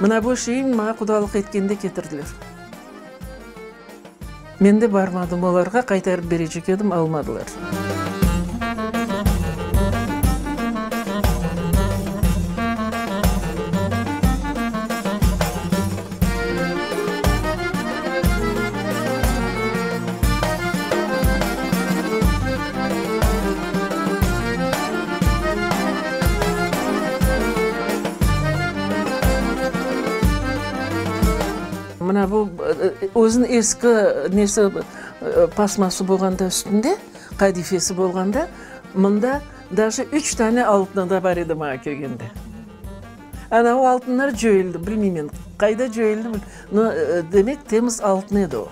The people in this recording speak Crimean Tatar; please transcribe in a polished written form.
Mına bu şeyim maña qudalıq etkende ketirdiler. Men de barmadım olarğa, qaytarıp berecek edim, almadılar. Mına bu özüniñ eski nesi pasması bolğanda üstünde, qadifesi bolğanda, mında daje üç tane altını da bar edi maña kelgende. Ana o altınlar coyuldı, bilmeymen, qayda coyuldı, no, demek temiz altın edi o.